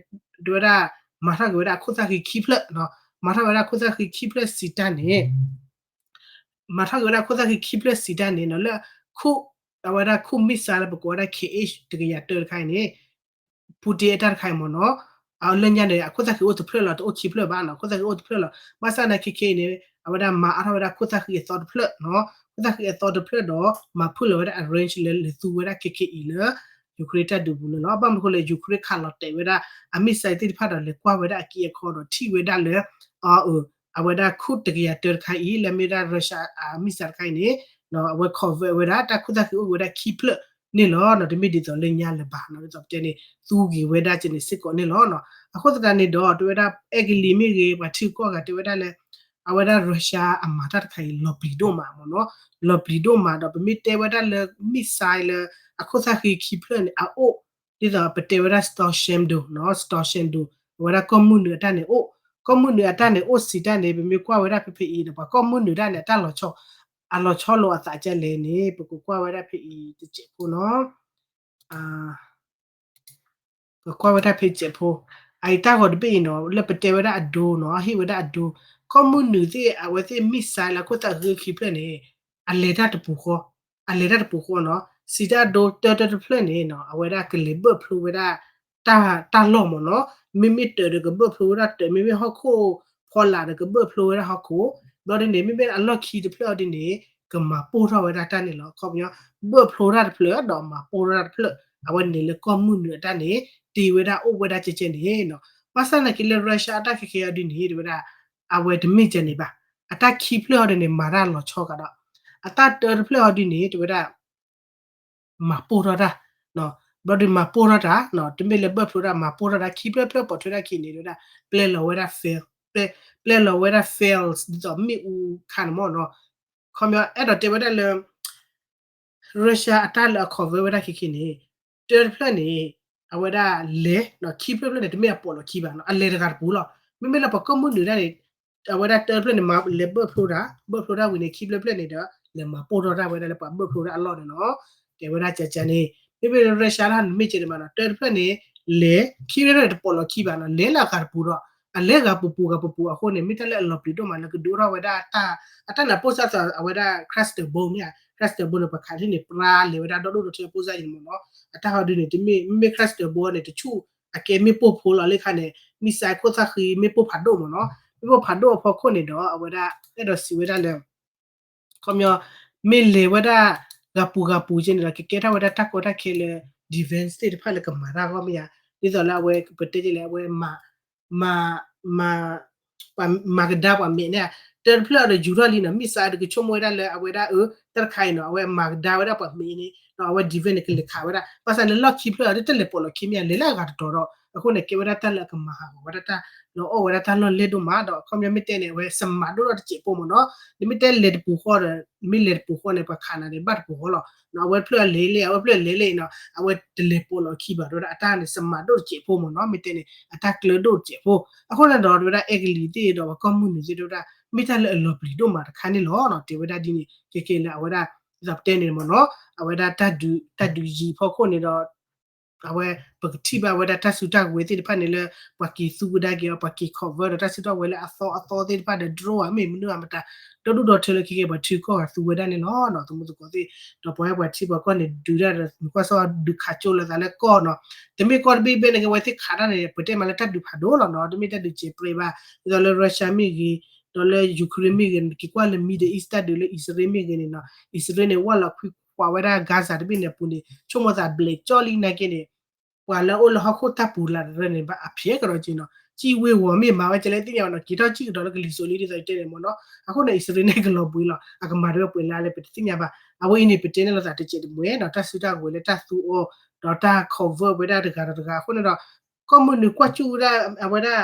တဝဲဒၣ် မၤထီၣ်က့ၤဝဲဒၣ်အခိၣ်သၣ်ဃံခံဖျၢၣ်နီၤ, မၤထီၣ်ဝဲဒၣ်အခိၣ်သၣ်ဃံခံဖျၢၣ်စံးတၢ်န့ၣ် မၤထီၣ်က့ၤဝဲဒၣ်အခိၣ်သၣ်ဃံခံဖျၢၣ်စံးတၢ်န့ၣ်နီၤ, လၢ အဝဲဒၣ်ခိၣ် missile လၢပကိးဝဲဒၣ် Kh တကယၤတၢတခါအံၤန့ၣ် Putin အတၢ်တခါအံၤမ့ၢ်နီၤ, အလၢညါန့ၣ် အခိၣ်သၣ်ဃံအိၣ်တဖျၢၣ်လီၤ, တအိၣ်ခံဖျၢၣ်ဘၣ်နီၤ, အခိၣ်သၣ်ဃံအိၣ်တဖျၢၣ်လီၤ. ဘၣ်ဆၣ်သနာ်က့ခဲခဲအံၤန့ၣ် အဝဲဒၣ်မၤအါထီၣ်ဝဲဒၣ်ခိၣ်သၣ်ဃံအသီတဖျၢၣ်နီၤ, ခိၣ်သၣ်ဃံအသီတဖျၢၣ်ဒီး မၤဖုၣ်လီၤဝဲဒၣ်အ range လၢလဲၤသူဝဲဒၣ်ခဲခဲအံၤလၢ Ukraine တၢ်ဒုးပူၤန့ၣ်လီၤ. ဘၣ်မနုၤအဃိလဲၣ် Ukraine ခးလီၤတဲာ်ဝဲဒၣ်အ missile သ့ၣ်တဖၣ်ဒီး လဲၤကွၢ်ဝဲဒၣ်အက့အခီဒီး ထံၣ်ဝဲဒၣ်လၢ အဝဲဒၣ်ခိၣ်တကယၤတၢတခါအံၤ လၢမ့ၢ်ဒၣ် Russia အ missile တခါအံၤန့ၣ် အဝဲ convert ဝဲဒၣ် တၢ်ခိၣ်သၣ်ဃံအိၣ်က့ၤဝဲဒၣ်ခံဖျၢၣ်န့ၣ်လီၤ. တမ့ၢ်ဒ်သိးလၢညါလၢၤဘၣ်နီၤ, ဒ်သိးပတဲန့ၣ် သူက့ၤဝဲဒၣ်ကဲန့ၣ်စ့ၢ်ကီးန့ၣ်လီၤ. အဃိသတးန့ၣ်ဒီး တဝဲဒၣ်အဲကလံးမ့ၢ်ဂ့ၤ ပှၤထံကီၢ်ဂၤတဲဝဲဒၣ်လၢ အဝဲဒၣ် Russia အမၤတၢ်တခါအံၤ လီၤပျံၤဒိၣ်မးမ့ၢ်နီၤ, လီၤပျံၤဒိၣ်မးဒီး ပမ့ၢ်တဲဝဲဒၣ်လၢ missile လၢအခိၣ်သၣ်ဃံခံဖျၢၣ်န့ၣ် အအိၣ် ဒ်သိးပတဲဝဲဒၣ် Storm Shadow နီၤ, Storm Shadow အဝဲဒၣ်ကီၢ်မုၢ်နုာ်အတၢ်န့ၣ်အိၣ်, ကီၢ်မုၢ်နုာ်အတၢ်န့ၣ်အိၣ်စံးတၢ်န့ၣ် ပမ့ၢ်ကွၢ်ဝဲဒၣ်ဖဲဖဲအံၤဒီး ပှၤကီၢ်မုၢ်နုာ်တၢ်န့ၣ် အတၢ်လီၤဆီ အလီၤဆီလိာ်အသးကဲလဲၣ်န့ၣ် ပကကွၢ်ဝဲဒၣ်ဖဲအံၤတစဲးဖိနီၤ. ပကွၢ်ဝဲဒၣ်ဖဲစဲးဖိ, အအံၤတၢ်ဂီၤတဘ့ၣ်အံၤနီၤ လၢပတဲဝဲဒၣ်အဒိနီၤ, ဟ့ၣ်ဝဲဒၣ်အဒိ, ကီၢ်မုၢ်နုာ်သ့ၣ် အဝဲသ့ၣ် missile လၢခိၣ်သၣ်ဃံခံဖျၢၣ်န့ၣ် အလဲၤတၢ်တပူၤဃီ, အလဲၤတၢ်တပူၤဃီနီၤ, စံးတၢ်ဒိတၢတဖျၢၣ်န့ၣ်နီၤ အဝဲဒၣ်ကလဲၤဘၢၣ်ဖျိဝဲဒၣ် တၢ်လီၢ်မ့ၢ်နီၤ, မ့မ့ၢ်တၢးဒီးကဘၢၣ်ဖျိဝဲဒၣ်တၢး, မ့မ့ၢ်ဟီၣ်ခိၣ်ဖီလာ်ဒီးကဘၢၣ်ဖျိဝဲဒၣ်ဟီၣ်ခိၣ်, ဘျီဒ်န့ၣ် မ့မ့ၢ်အလီၢ်ခံတဖျၢၣ်အီၤဒ်န့ၣ် ကမၤပိၢ်ထီၣ်ဝဲဒၣ်တၢ်န့ၣ်လီၤ. ခီပညီ ဘၢၣ်ဖျိတၢ်တဖျၢၣ်ဒီးမၤပိၢ်ထီၣ်တၢ်တဖျၢၣ်, အဝဲန့ၣ်လၢကီၢ်မုၢ်နုာ်အတၢ်န့ၣ် တ့ဝဲဒၣ်အိၣ်ဝဲဒၣ်ကဲကဲန့ၣ်နီၤ. ဘၣ်ဆၣ်သနာ်က့လၢ Russia အတၢ်ခဲခဲအံၤဒ်န့ၣ် တဝဲဒၣ် အဝဲတမ့ၢ်ကဲန့ၣ်ဘၣ်, အတၢ်ခံဖျၢၣ်အီၤဒ်န့ၣ် မၤတၢ်လီၤဆီကဒီး, အတၢ်တၢတဖျၢၣ်အီၤဒ်န့ၣ် တဝဲဒၣ် မၤပိၢ်ထီၣ်တၢ်, ဘျီဒ်မၤပိၢ်ထီၣ်တၢ်, တမ့ၢ်လၢဘၢၣ်ဖျိတၢ် မၤပိၢ်ထီၣ်တၢ် ခံဖျၢၣ်ဖျၢၣ်ပိာ်ထွဲတၢ်ခံန့ၣ် တဝဲဒၣ် ပျဲလီၤဝဲဒၣ် fail, ပျဲလီၤဝဲဒၣ် fails ဒ်သိးမ့ၣ်အူခါန့ၣ်မ့ၢ်နီၤ, ခီပညီအဲၣ်ဒိးတဲဝဲဒၣ်လၢ Russia အတၢ်လၢအ convert ဝဲဒၣ်ခဲခဲန့ၣ် တၢတဖျၢၣ်န့ၣ် အဝဲဒၣ်လဲၤ, ခံဖျၢၣ်ဖျၢၣ်န့ၣ် တမ့ၢ်အပိာ်လီၤခံဘၣ်နီၤ, အလဲၤတဂၤတပူၤလီၤ. မ့မ့ၢ်လၢပှၤကီၢ်မုၢ်နုာ်ဒၣ်န့ၣ် အဝဲဒၣ်တၢတဖျၢၣ်န့ၣ် မၤလဲၤဘၢၣ်ဖျိတၢ်, ဘၢၣ်ဖျိတၢ်ဝံၤန့ၣ် ခံဖျၢၣ်ဖျၢၣ်န့ၣ်ဒီး လဲၤမၤပိၢ်ထီၣ်တၢ်ဝဲဒၣ်လၢပှၤဘၢၣ်ဖျိတၢ်အလီၢ်န့ၣ်နီၤ, တဲဝဲဒၣ်ကဲကဲန့ၣ်, မ့မ့ၢ်လၢ Russia တၢ်န့ၣ်မ့ၢ်ကဲန့ၣ်ဘၣ်နီၤ, တၢတဖျၢၣ်န့ၣ် လဲၤ, ခံဖျၢၣ်ဖျၢၣ်န့ၣ် တပိာ်လီၤခံဘၣ်နီၤ, လဲၤလၢအဂၤတပူၤဒီး အလဲၤဂၤပူၤပူၤဂၤပူၤပူၤအဃိန့ၣ် မ့ၢ်တၢ်လၢအလီၤပျံၤဒိၣ်မးလၢကဒုးအိၣ်ထီၣ်ဝဲဒၣ်တၢ်, အတၢ်န့ၣ်အပိၢ်စၢ်သးအဝဲဒၣ် cluster bomb မ့ၢ်ဧါ, cluster bomb န့ၣ် ပှၤခးထံၣ်န့ၣ် ပြါလဲၤဝဲဒၣ်ဒီဒိၣ်ဒီထၢအပိၢ်စၢ်အံၤန့ၣ်မ့ၢ်နီၤ, အတၢ်ဟီဒုန့ၣ် တမ့ၢ်, မ့မ့ၢ် cluster bomb န့ၣ် တဆူၣ်အကဲမ့ၣ်ပိၢ်ဖိလီၤလၢခါန့ၣ် missile ခိၣ်သၣ်ဃံမ့ၣ်ပိၢ်ဖးဒိၣ်မ့ၢ်နီၤ, မ့ၣ်ပိၢ်ဖးဒိၣ်အဖီခိၣ်န့ၣ်ဒီး အဝဲဒၣ်အဲၣ်ဒိးစံးဝဲဒၣ်လၢ ခီပညီ မ့ၢ်လဲၤဝဲဒၣ် ဂၤပူၤဂၤပူၤကဲန့ၣ်ဒီး ကကဲထီၣ်ဝဲဒၣ်တၢ်ကီတၢ်ခဲလၢ defense သ့ၣ်တဖၣ်လၢကမၤတၢ်အဂီၢ်မ့ၢ်ဧါ, ဒ်သိးလၢအဝဲပတဲဒ်လဲၣ် အဝဲ မၤကဒါပှၤမဲာ်န့ၣ် တၢ်တဖျၢၣ်အံၤဒီးယူၤထီၣ်လံနီၤ, မ့ၢ်စးဒီးကဆိကမိၣ်ဝဲဒၣ်လၢအဝဲဒၣ်အၢ တၢ်တခါအံၤနီၤ အဝဲမၤကဒါဝဲဒၣ်ပှၤမဲာ်န့ၣ် ဒီးအဝဲ defense န့ၣ် ကလဲၤခးဝဲဒၣ် ဘၣ်ဆၣ်လၢလီၢ်ခံဖျၢၣ်အံၤ တလဲၤပိာ်လီၤခံမ့ၢ်ဧါ, လဲၤလၢအဂၤတတီၤဒီး အဃိန့ၣ် ကဲဝဲဒၣ်တၢ်လၢအကမၤဟးဂီၤဝဲဒၣ်တၢ် လီၤအီၣ်ဝဲဒၣ်တၢ်လီၢ်လဲၢ်ဒိၣ်မးဒီး ခီပညီမ့ၢ်တဲန့ၣ် အဝဲစမးဒိၣ်ထီၣ်တစဲးဖိမ့ၢ်နီၤ, နမ့ၢ်တဲလဲၤတပူၤဃီဒီး နမ့ၢ်လဲၤတပူၤဃီန့ၣ် ပှၤခးနၤန့ၣ် ဘၣ်တပူၤဃီလီၤ, အဝဲဖျၢၣ်အလဲၤလဲၣ် အဝဲဖျၢၣ်လဲၤလဲၣ်နီၤ အဝဲတလဲၤပိာ်လီၤခံဘၣ် ဒီးအတၢ်န့ၣ် စမးဒိၣ်တစဲးဖိမ့ၢ်နီၤ, မ့ၢ်တဲန့ၣ် အတၢ်ကျၢၤဒိၣ်တစဲးဖိ, အဃိန့ၣ်ဒီး ဝဲဒၣ်အဲကလံးသ့ၣ်ဒီးပှၤကီၢ်မုၢ်နုာ်သ့ၣ်တဖၣ် မ့ၢ်တၢ်လၢအလီၤပျံၤဒိၣ်မးတခါန့ၣ်လီၤနီၤ, တဲဝဲဒၣ်ဒ်န့ၣ် ခဲကဲလၢအဝဲဒၣ် ဒ်သိးပတဲန့ၣ်မ့ၢ်နီၤ, အဝဲဒၣ် တၢ်ဒုးယံၤဖီခိၣ်န့ၣ်ဒီး အဝဲ ပကထံၣ်ဘၣ်ဝဲဒၣ်တၢ်စုတၢ်ကဝဲၤသ့ၣ်တဖၣ်န့ၣ်လၢ ပှၤက့ၤသူဝဲဒၣ်က့ၤအီၤ ပှၤက့ၤ cover ဒီးတၢ်စုတၢ်ကဝဲၤလၢအသီအသီသ့ၣ်တဖၣ်ဒီး drone ဧါ မ့ၢ်မနုၤဧါမတၤ ဒီဒူၣ်ဒီထၢလၢခဲကဲပှၤထုကီၢ်ဂၤသူဝဲဒၣ်န့ၣ်လီၤနီၤ, သမူသကိးသ့ၣ် ဒီးပှၤဟဲပှၤထံပှၤကီၢ်န့ၣ် ဒုးတၢ်ဒီး မုၢ်ကွၢ်စီဒုးခးကၠိလၢသးလၢကီၢ်နီၤ, တမ့ၢ်ကီၢ်တဘ့ၣ်ဘ့ၣ်န့ၣ်ကဝဲသ့ၣ်ခးတၢ်န့ၣ် ပတဲမးလၢတၢ်ဒုးဖးဒိၣ်လီၤနီၤ, တမ့ၢ်တၢ်ဒုးစဲးပြဲဘၣ်, ဒ်သိးလၢ Russia မ့ၢ်ဂ့ၤ, ဒီးလၢ Ukraine မ့ၢ်ဂ့ၤန့ၣ် က့ၤကွၢ်လၢ Middle East တၢ်ဒုးလၢ အံၣ်စရ့လးမ့ၢ်ဂ့ၤန့ၣ်နီၤ, အံၣ်စရ့လးန့ၣ် ဝၢ်လီၤခွံခွးဝဲဒၣ် Gaza တဘ့ၣ်န့ၣ်အပူၤန့ၣ် ဆိကမိၣ်သးဘျဲးကၠီလံနာ်က့န့ၣ် ပှၤလၢအအိၣ်လၢဟီၣ်ခိၣ်တၢ်ပူၤလၢ်တရၢန့ၣ် ဘၣ်အဖျဲးကဒီးက့နီၤ, ကံၣ်ဝ့ၤဝီၤမ့ၢ်မၤဝဲကလဲၣ်သ့ၣ်ညါဘၣ်နီၤ, က့ၤထီၣ်ကံၣ်ကဒီးလၢကလံၤစိးလံဒ်သိးယတဲန့ၣ်မ့ၢ်နီၤ, အဃိန့ၣ် အံၣ်စရ့လးန့ၣ်ကလီၤဘှံးလီၤ, အကမၤတဝဲပှဲၤလၢ်လၢပတသ့ၣ်ညါဘၣ်, အဝဲအံၤန့ၣ် ပတဲန့ၢ်လိာ်သးတစဲးတမှဲၤဒီး တၢ်စုတၢ်ကဝဲၤလၢတၢ်သူအီၤ ဒီးတၢ် cover ဝဲဒၣ်တဂၤဒီးတဂၤအဃိန့ၣ်ဒီး ကီၢ်မုၢ်နုာ်ကွၢ်ကၠူၣ်ဝဲဒၣ် အဝဲဒၣ်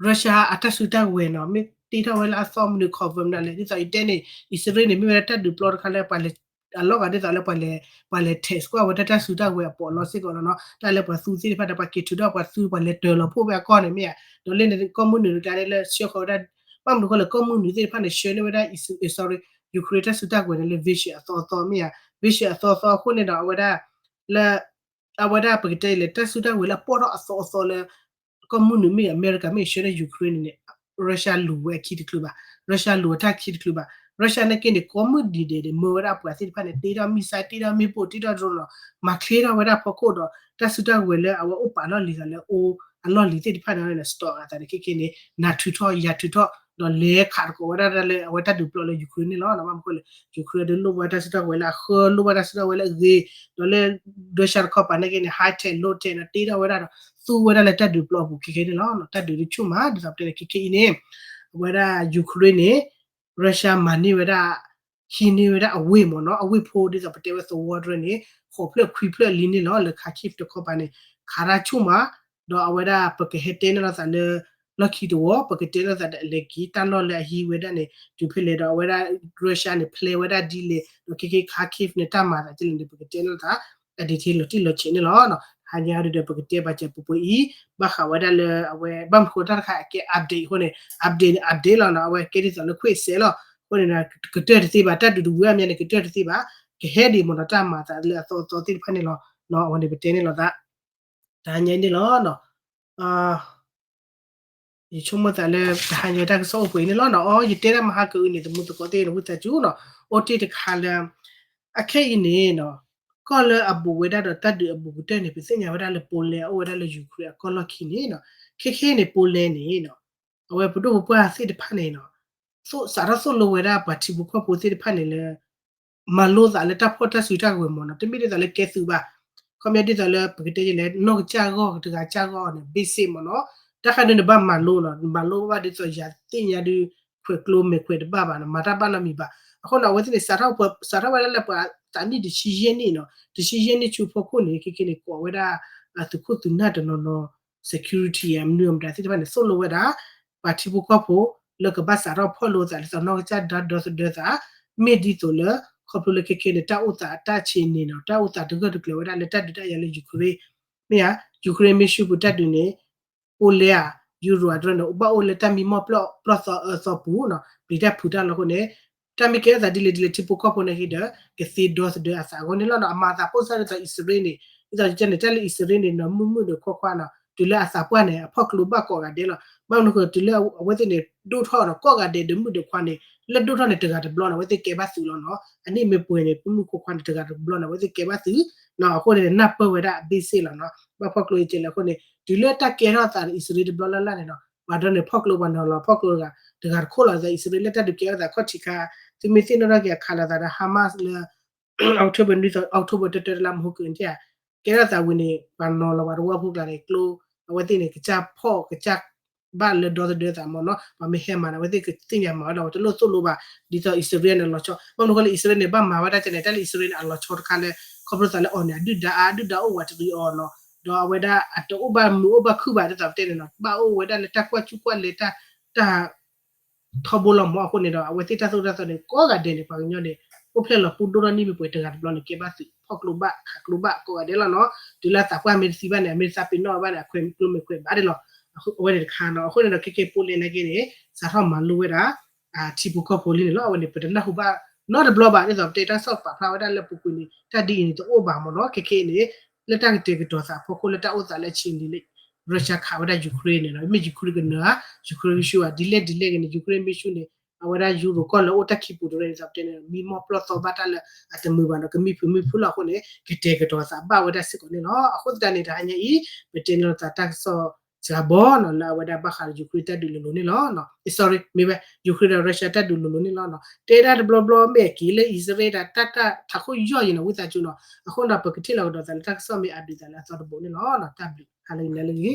Russia အတၢ်စုတၢ်ကဝဲၤနီၤ မ့ၢ်တ့ထီၣ်ဝဲလၢအသီမနုၤ cover မနုၤလဲၣ်, ဒ်သိးယတဲန့ၣ် အံၣ်စရ့လးန့ၣ် မ့ၢ်ဝဲဒၣ်တၢ်ဒုးပျီတခါလၢပှၤလဲၤ အလီၢ်ဂၤဒ်သိးလၢပှၤလဲၤ ပှၤလဲၤ test ကွၢ်ဝဲဒၣ်တၢ်စုတၢ်ကဝဲၤအပိာ်လီၤစ့ၢ်ကီးလီၤနီၤ, တၢ်လၢပှၤသူသ့ၣ်တဖၣ်ဒီးပှၤက့ၤထုးထီၣ်ပှၤသူပှၤလဲၤတၢၤလီၤဖှိၣ်ဖဲအကီၢ်န့ၣ်မ့ၢ်ဧါ, ဒီးလၢန့ၣ်ကီၢ်မုၢ်နုာ်တကျါန့ၣ်လၢဆှၢဃီၤဝဲဒၣ် ဘၣ်မနုၤဃိလဲၣ် ကီၢ်မုၢ်နုာ်သ့ၣ်တဖၣ်န့ၣ် ဆှၢန့ၢ်ဝဲဒၣ် sorry Ukraine တၢ်စုတၢ်ကဝဲၤန့ၣ်လၢ vision အသီအသီမ့ၢ်ဧါ, vision အသီအသီအဃိန့ၣ်ဒီး အဝဲဒၣ် လၢ အဝဲဒၣ်ပကတဲလဲၣ် တၢ်စုတၢ်ကဝဲၤလၢအပိာ်ထီၣ်အသီအသီလၢ ကီၢ်မုၢ်နုာ်မ့ၢ်ဂ့ၤ အမဲရကၤမ့ၢ်ဂ့ၤ ဆှၢန့ၢ် Ukraine န့ၣ်န့ၣ် Russia လူၤဝဲအခံတချုးဘၣ်, Russia လူၤအတၢ်ခံတချုးဘၣ်, Russia နာ်က့န့ၣ် ကီၢ်မုၢ်နုာ်ဒဲးန့ၣ် မၢဝဲဒၣ်အပှၤသ့ၣ်တဖၣ်န့ၣ် တ့ထီၣ် missile တ့ထီၣ်မ့ၣ်ပိၢ် တ့ထီၣ် drone နီၤ, မၤချ့ထီၣ်ဝဲဒၣ်ဖီခိၣ်ဒီး တၢ်စုတၢ်ကဝဲၤလၢအဝဲအိၣ်ပာ်လီၢ်လံၤသးလၢအိၣ်အလီၢ်လံၤသ့ၣ်တဖၣ်န့ၣ် စတီးအသးန့ၣ် ခဲကဲန့ၣ် နၤထုးထီၣ်ယၤထုးထီၣ် ဒီးလဲၤခးသကိးဝဲဒၣ်လၢအဝဲတၢ်ဒုးပျီလၢ Ukraine န့ၣ်လီၤ. ဘၣ်မနုၤဃိလဲၣ် Ukraine ဒုးလိၣ်ဘၣ်တၢ်စုတၢ်ကဝဲၤလၢအဃၢ လိၣ်ဘၣ်တၢ်စုတၢ်ကဝဲၤလၢအဂ့ၤ, ဒီးလၢ Russia တခီပၤနာ်က့န့ၣ် high tech low tech န့ၣ် တ့ထီၣ်ဝဲဒၣ်ဒီး သူဝဲဒၣ်လၢတၢ်ဒုးပျီအပူၤခဲကဲန့ၣ်လီၤ. တၢ်ဒုးတဆူၣ်မး ဒ်သိးပတဲန့ၣ် ခဲကဲအံၤန့ၣ် အဝဲဒၣ် Ukraine န့ၣ် Russia မၤန့ၢ်ဝဲဒၣ် ဟံးန့ၢ်ဝဲဒၣ်အဝ့ၢ်မ့ၢ်နီၤ, အဝ့ၢ်ဖိဒ်သိးပတဲဝဲသဝီတရၢန့ၣ် ဃိးဖျၢၣ်ခွံဖျၢၣ်လံန့ၣ်လီၤ. လၢ Kharkiv တခီပၤန့ၣ် ခးတၢ်ဆူၣ်မး, ဒီးအဝဲဒၣ်ပကဟဲတဲန့ၢ်လိာ်သးလၢ လီၢ်ခံတဝီ ပကတဲလိာ်သးဒီးအလဲၤက့ၤ တၢ်လီၢ်လၢအဟံးဝဲဒၣ်န့ၣ် တုၤဖဲလဲၣ်ဒီးအဝဲဒၣ် Russia န့ၣ် ဖျဲးဝဲဒၣ်ဒ်လဲၣ် ဒီးခဲကဲ Kharkiv န့ၣ် တၢ်မၤသးဒ်လဲၣ်န့ၣ် ပကတဲန့ၢ်လိာ်သး အ detail လီၤတံၢ်လီၤဆဲးန့ၣ်လီၤ. ဟါညါဒုဒီးပကတဲဘၣ်စဲးပှဲၤပှဲၤအံၤ ဘၣ်ဃးဝဲဒၣ်လၢအဝဲ ဘၣ်မနုၤဃိတၢ်တခါအကဲ update အဃိန့ၣ် update န့ၣ် update လီၤနီၤ, အဝဲကဲဒ်သိးလၢခွဲးစဲးလီၤ. အဃိန့ၣ် ကတၢၢ်တသ့ဘၣ် တၢ်ဒုးတဝံၤအါမးန့ၣ် ကတၢၢ်တသ့ဘၣ်, ကဟဲဒံးမ့ၢ်နီၤ တၢ်မၤသးလၢအသီအသီသ့ၣ်တဖၣ်န့ၣ်လီၤ. အဝဲန့ၣ်ပတဲန့ၣ်လီၤသး တဟါညါအံၤန့ၣ်လီၤ. ယဆိကမိၣ်သးလၢ တဟါညါတၢ်ကစီၣ်အိၣ်ပှဲၤအံၤန့ၣ်လီၤနီၤ. အီ ယတဲတၢ်မဟါကအုးန့ၣ် သမူသကိးသ့ၣ်န့ၣ် ဝံသးစူၤနီၤ, အိၣ်တ့ၢ်တခါလၢ အခဲအံၤန့ၣ်နီၤ ကီၢ်လၢအဘူးဝဲဒၣ်ဒီးတၢ်ဒုးအဘူးကတၢၢ်န့ၣ် ပသ့ၣ်ညါဝဲဒၣ်လၢ Poland အအိၣ်ဝဲဒၣ်လၢ Ukraine အကီၢ်လီၢ်ခံန့ၣ်နီၤ. ခဲခဲန့ၣ် Poland န့ၣ်နီၤ အဝဲပဒိၣ်ပပှၢ်သ့ၣ်တဖၣ်န့ၣ်နီၤ စးထီၣ်သိၣ်လိဝဲဒၣ်ပှၤထံဖိကီၢ်ဖိသ့ၣ်တဖၣ်န့ၣ်လၢ မၤလိသးလၢတၢ်ဖီၣ်တၢ်စုတၢ်ကဝဲၤမ့ၢ်နီၤ, တမ့ၢ်ဒ်သိးလၢကဲသုးဘၣ်. ခီပညီဒ်သိးလၢပကတဲဒ်လဲၣ် နီၢ်ကစၢ်ဂီၢ်တဂၤကစၢ်ဂီၢ်န့ၣ် basic မ့ၢ်နီၤ, တၢ်ခါဒုန့ၣ်ဘၣ်မၤလိနီၤ, မၤလိဘၣ်ဒ်သိးယၤသ့ၣ်ညါဒု ခွဲးကျိမဲာ်ခွဲးတဘၣ်ဘၣ်နီၤ, မၤတၢ်ဘၣ်နီတမံၤဘၣ်. အဃိန့ၣ် အဝဲသ့ၣ်န့ၣ် စးထီၣ်ဝဲဒၣ်လၢပှၤသးနံၣ်တဆံယဲၢ်နံၣ်နီၤ, တဆံယဲၢ်နံၣ်ဆူဖီခိၣ်န့ၣ် ခဲခဲန့ၣ် ကိးဝဲဒၣ် သုးခိၣ်သုးနၢ်တနီၤနီၤ security မနုၤမတၤသ့ၣ်တဖၣ်န့ၣ် သိၣ်လိဝဲဒၣ် ပှၤထံဖိကီၢ်ဖိ လၢကဘၣ်စးထီၣ်ဖီၣ်လိသးဒ်သိးနီၢ်ကစၢ်ဒီသဒၢသး, မ့ၢ်ဒ်သိးလၢ ခီဖျိလၢခဲခဲန့ၣ် တၢ်အိၣ်သးတၢ်ဆံးန့ၣ်နီၤ တၢ်အိၣ်သးတဂၢၢ်တကျၢၤဝဲဒၣ်လၢတၢ်ဒုးတၢ်ယၤလၢ Ukraine မ့ၢ်ဧါ, Ukraine မ့ၢ်ဆူပူၤတၢ်ဒုးန့ၣ် Poland ဧါ Europe အတရၢန့ၣ် ဘၣ်အိၣ်လၢတၢ်မံမီၢ်ပျီၢ်သီအၢသီပူၤနီၤ, ပျံၤတၢ်ဖုးတၢ်လီၤအဃိန့ၣ် တၢ်မ့ၢ်ကဲထီၣ်သးဒ်လဲၣ်ဒ်လဲၣ် ထံဖိကီၢ်ဖိနာ်က့ဒီး ကသ့ဒီသဒၢအသးအဂီၢ်န့ၣ်လီၤနီၤ. အမၤသးပိၢ်စၢ်ဒ်သိးအံၣ်စရ့လးန့ၣ် ဒ်သိးယတဲန့ၣ် တၢ်လၢအံၣ်စရ့လးန့ၣ်နီၤ မုာ်မုာ်ဒီးခွါခွါနီၤ တုၤလၢအသးပှၢ်န့ၣ် အဖီၣ်ကျိဘၣ်ကိးဂၤဒဲးလီၤ. ဘၣ်မနုၤဃိ တုၤလၢအဝဲသ့ၣ်န့ၣ် ဒိၣ်ထီၣ်ဒီးကိးဂၤဒဲးဒီးမုာ်ဒီးခွါန့ၣ် လၢဒိၣ်ထီၣ်န့ၣ်တဂၤတဘျီန့ၣ် အဝဲသ့ၣ်ကဲဘၣ်သုးလီၤနီၤ. အန့ၣ်မ့ၢ်ပှဲၤန့ၣ် မုာ်မုာ်ခွါခွါန့ၣ် တဂၤတဘျီန့ၣ် အဝဲသ့ၣ်ကဲဘၣ်သုးနီၤ. အဃိန့ၣ် နၢ်ပၢၢ်ဝဲဒၣ်အ basic လီၤနီၤ. ဘၣ်ဖီၣ်ကျိယကဲလၢအဃိန့ၣ် တုၤလၢတၢ်ကဲထီၣ်သးဒီးအံၣ်စရ့လးတဘျီလၢ်လၢ်န့ၣ်နီၤ ပှၤဒၢန့ၣ် ဖီၣ်ကျိပှၤနီၤလီၤ ဖီၣ်ကျိတဂၤ တဂၤတခိၣ်လီၤ အံၣ်စရ့လးလၢတၢ်ဒုးကဲထီၣ်သးခီၣ်ထံးခါ သုမ့ၢ်သ့ၣ်နီၣ်ထီၣ်က့ၤအခးလိာ်သးဒီး Hamas လၢ October နွံသီ October တၢတၢတလါမဟိကၢၢ်န့ၣ် ကဲထီၣ်သးဝံၤန့ၣ် ပှၤနီၤလီၤပှၤတဝၢဖိကျါန့ၣ် ကျိ အဝဲသ့ၣ်န့ၣ် ကစၢ်ဖီၣ်ကစၢ်ဘၣ်လၢဒီသဒၢသးမ့ၢ်နီၤ ပှၤမ့ၢ်ဟဲမၤန့ၣ် အဝဲသ့ၣ်ကသ့ၣ်ညါမၤဝဲဒီး ပှၤတလိၣ်သိၣ်လိဘၣ် ဒ်သိးအံၣ်စရ့လးန့ၣ်လီၤဆီ ဘၣ်မနုၤဃိလၢအံၣ်စရ့လးန့ၣ် ဘၣ်မၤဝဲဒၣ်ကဲန့ၣ် တၢ်လၢအံၣ်စရ့လးန့ၣ် အလီၤဆီတခါလၢ ခီဖျိသးလၢအီၤန့ၣ် အဒုၣ်ဒါအါ အဒုၣ်ဒါအိၣ်ဝးတရံးအီၤနီၤ ဒီးအဝဲဒၣ်အတအိၣ်ဘၣ်မုာ်အိၣ်ဘၣ်ခုၣ်ဘၣ်ဒ်သိးပတဲန့ၣ်နီၤ ဘၣ်အိၣ်ဝဲဒၣ်လၢတၢ်ကွၢ်ကူကွၢ်လဲတၢ် တၢ် ထီဘိလီၤမ့ၢ်အဃိန့ၣ်ဒီး အဝဲသ့ၣ်တၢ်သိၣ်တၢ်သီန့ၣ် ကိးဂၤဒဲးန့ၣ် ပှၤကညီန့ၣ် အိၣ်ဖျဲၣ်လီၤပူၤဒိၣ်ထီၣ်န့ၢ်မ့ၢ်ပှဲၤတဂၤတဘျီန့ၣ် ကဲဘၣ်သုးဖီၣ်ကျိဘၣ် ခးကျိဘၣ်ကိးဂၤဒဲးလီၤနီၤ တုၤလၢသးပှၢ်မ့ၢ်တသံဘၣ်န့ၣ် အမ့ၢ်သးပ့ၤနီၣ်ဘၣ်န့ၣ် အခွဲးကျိမ့ၢ်ခွဲးဘၣ်ဒဲးလီၤ အဝဲန့ၣ်တခါနီၤ အဃိန့ၣ်ဒီး ခဲကဲဖိလဲၣ်နာ်က့န့ၣ် စးထီၣ်မၤလိဝဲဒၣ် ထံဖိကီၢ်ဖိလံန့ၣ်လီၤ အဝဲန့ၣ် ပတနၢ်ဟူဘၣ်နီတဘျီဘၣ် ဒ်သိးပတဲတၢ်ကစီၣ်ပာ်ဖျါဝဲဒၣ်လၢပူၤကွံာ်န့ၣ် တၢ်ဒ်အံၤန့ၣ်တအိၣ်ဘၣ်မ့ၢ်နီၤ ခဲကဲအံၤန့ၣ် လၢတၢ်ကတဲာ်ကတီၤသးအဖီခိၣ်လၢတၢ်အိၣ်သးလၢအဆံးလံလံ Russia ခးဝဲဒၣ် Ukraine န့ၣ်လီၤ မ့ၢ် Ukraine ကနၢၤဧါ Ukraine ကဆူၣ်ဧါ ဒ်လဲၣ်ဒ်လဲၣ်ဂ့ၤန့ၣ် Ukraine မ့ၢ်ဆူၣ်န့ၣ် အဝဲဒၣ်ယူရိၤကီၢ်လၢအိၣ်တၢ်ခံပူၤတရၢန့ၣ် ဒ်သိးပတဲန့ၣ် မံမီၢ်ပျီၢ်သီဘၣ်တၢ်လၢအတမုာ်ဘၣ်နီၤ ကမံဖုးမံဖုးလီၤအဃိန့ၣ် ကတဲာ်ကတီၤသးဘၣ်ဝဲဒၣ်စ့ၢ်ကီးန့ၣ်လီၤ အဃိသတးန့ၣ် တဟါညါအံၤ ပတဲန့ၢ်လိာ်သးတၢ်ကစီၣ်စှၤဘီနီၤ လၢအဝဲဒၣ်ဘၣ်ဃးဒီး Ukraine တၢ်ဒုးလိၤလိၤန့ၣ်လီၤ sorry မ့ၢ်ဝဲ Ukraine ဒီး Russia တၢ်ဒုးလိၤလိၤန့ၣ်လီၤ တဲဒၣ်တဘျီဘျီမ့ၢ်အက့ၤလၢအံၣ်စရ့လးတၢ် တၢ်ထးခိၣ်ယီၢ်ယံၤနီၤ ဝံသးစူၤနီၤ အဃိန့ၣ်ဒီး ပကထံၣ်လီၤကဒီးသးလၢတၢ်ကစီၣ်မ့ၢ်အဒုးသးလၢအသီတဘိန့ၣ်လီၤ တၢ်ဘျုးဟါလၢအဂ့ၤ